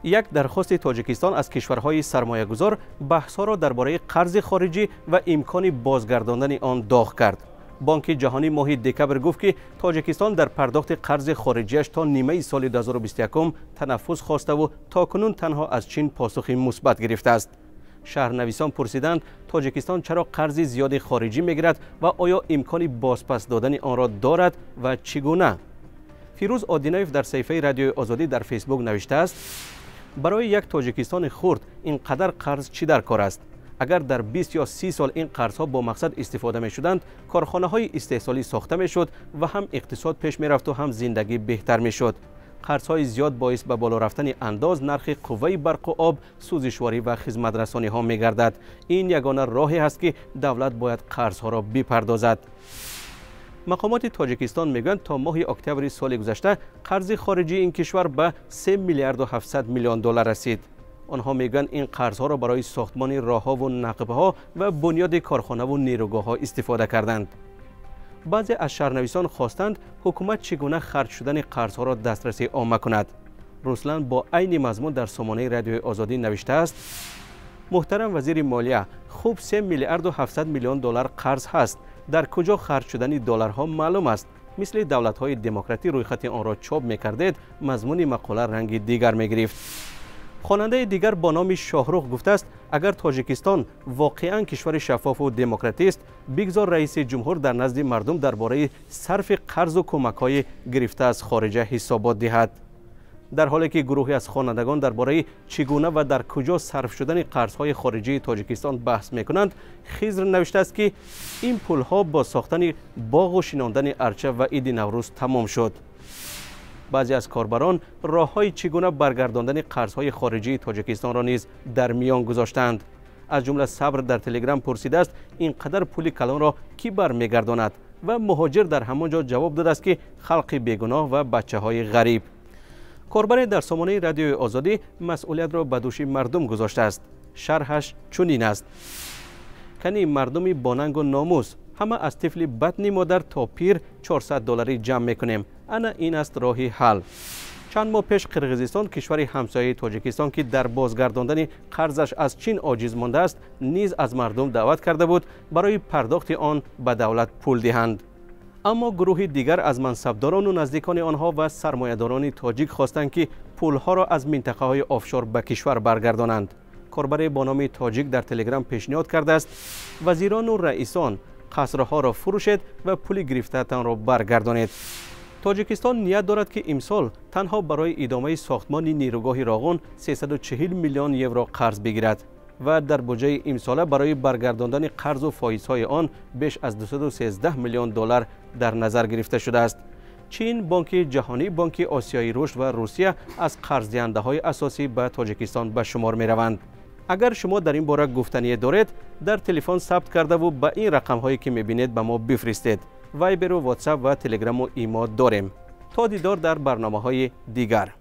Як дархости Тоҷикистон аз кишварҳои сармоягузор баҳсҳоро дар бораи қарзи хориҷӣ ва имкони бозгардондани он доғ кард. Бонки ҷаҳонӣ моҳи декабр гуфт, ки Тоҷикистон дар пардохти қарзи хориҷиаш то нимаи соли 2021 танаффус хоставу то кунун танҳо аз Чин посухи мусбат гирифтааст. Шаҳрнависон пурсиданд, Тоҷикистон чаро қарзи зиёди хориҷӣ мегирад ва оё имкони бозпас додани онро дорад ва чӣ гуна. Фирӯз Одинаев дар саҳифаи Радиои Озодӣ дар Фейсбук навиштааст: барои як Тоҷикистони хурд ин қадар қарз чӣ дар кор аст? Агар дар 20 ё 30 сол ин қарзҳо бо мақсад истифода мешуданд, корхонаҳои истеҳсолӣ сохта мешуд ва ҳам иқтисод пеш мерафту ҳам зиндагӣ беҳтар мешуд. Қарзҳои зиёд боис ба боло рафтани андоз, нархи қувваи барқу об, сӯзишворӣ ва хизматрасониҳо мегардад. Ин ягона роҳе ҳаст, ки давлат бояд қарзҳоро бипардозад. Мақомоти Тоҷикистон мегӯянд, то моҳи октябри соли гузашта қарзи хориҷии ин кишвар ба 3 миллиарду 700 миллион доллар расид. Онҳо мегӯянд, ин қарзҳоро барои сохтмони роҳҳову нақбҳо ва бунёди корхонаву нерӯгоҳҳо истифода карданд. Баъзе аз шаҳрнависон хостанд, ҳукумат чӣ гуна харҷ шудани қарзҳоро дастрасии омма кунад. Руслан бо айни мазмун дар сомонаи Радиои Озодӣ навиштааст: муҳтарам вазири молия, хуб, 3 миллиарду 700 миллион доллар қарз ҳаст. Дар куҷо харҷ шудани долларҳо маълум аст? Мисли давлатҳои демократӣ рӯйхати онро чоп мекардед, мазмуни мақола ранги дигар мегирифт. Хонандаи дигар бо номи Шоҳрух гуфтааст, агар Тоҷикистон воқеан кишвари шаффофу демократист, бигзор раиси ҷумҳур дар назди мардум дар бораи сарфи қарзу кӯмакҳои гирифта аз хориҷа ҳисобот диҳад. Дар ҳоле ки гурӯҳе аз хонандагон дар бораи чӣ гуна ва дар куҷо сарф шудани қарзҳои хориҷии Тоҷикистон баҳс мекунанд, Хизр навиштааст, ки ин пулҳо бо сохтани боғу шинондани арча ва иди Наврӯз тамом шуд. Баъзе аз корбарон роҳҳои чӣ гуна баргардондани қарзҳои хориҷии Тоҷикистонро низ дар миён гузоштаанд. Аз ҷумла Сабр дар Телеграм пурсидааст, ин қадар пули калонро кӣ бармегардонад, ва Муҳоҷир дар ҳамон ҷо ҷавоб додааст, ки халқи бегуноҳ ва бачаҳои ғариб. Корбаре дар сомонаи Радиои Озодӣ масъулиятро ба дӯши мардум гузоштааст. Шарҳаш чунин аст: кани мардуми бонангу номус, ҳама аз тифли батни модар то пир 400 долларӣ ҷамъ мекунем. Ана ин аст роҳи ҳал. Чанд моҳ пеш Қирғизистон, кишвари ҳамсояи Тоҷикистон, ки дар бозгардондани қарзаш аз Чин оҷиз мондааст, низ аз мардум даъват карда буд, барои пардохти он ба давлат пул диҳанд. Аммо гурӯҳи дигар аз мансабдорону наздикони онҳо ва сармоядорони тоҷик хостанд, ки пулҳоро аз минтақаҳои офшор ба кишвар баргардонанд. Корбаре бо номи Тоҷик дар Телеграм пешниҳод кардааст: вазирону раисон, қасрҳоро фурӯшед ва пули гирифтаатонро баргардонед. Тоҷикистон ният дорад, ки имсол танҳо барои идомаи сохтмони нерӯгоҳи Роғун 340 миллион евро қарз бигирад ва дар буҷаи имсола барои баргардондани қарзу фоизҳои он беш аз 213 миллион доллар дар назар гирифта шудааст. Чин, Бонки ҷаҳонӣ, Бонки Осиёи рушд ва Русия аз қарздиҳандаҳои асосӣ ба Тоҷикистон ба шумор мераванд. Агар шумо дар ин бора гуфтание доред, дар телефон сабт кардаву ба ин рақамҳое ки мебинед, ба мо бифиристед. Вайберу Ватсап ва Телеграму Имо дорем. То дидор дар барномаҳои дигар.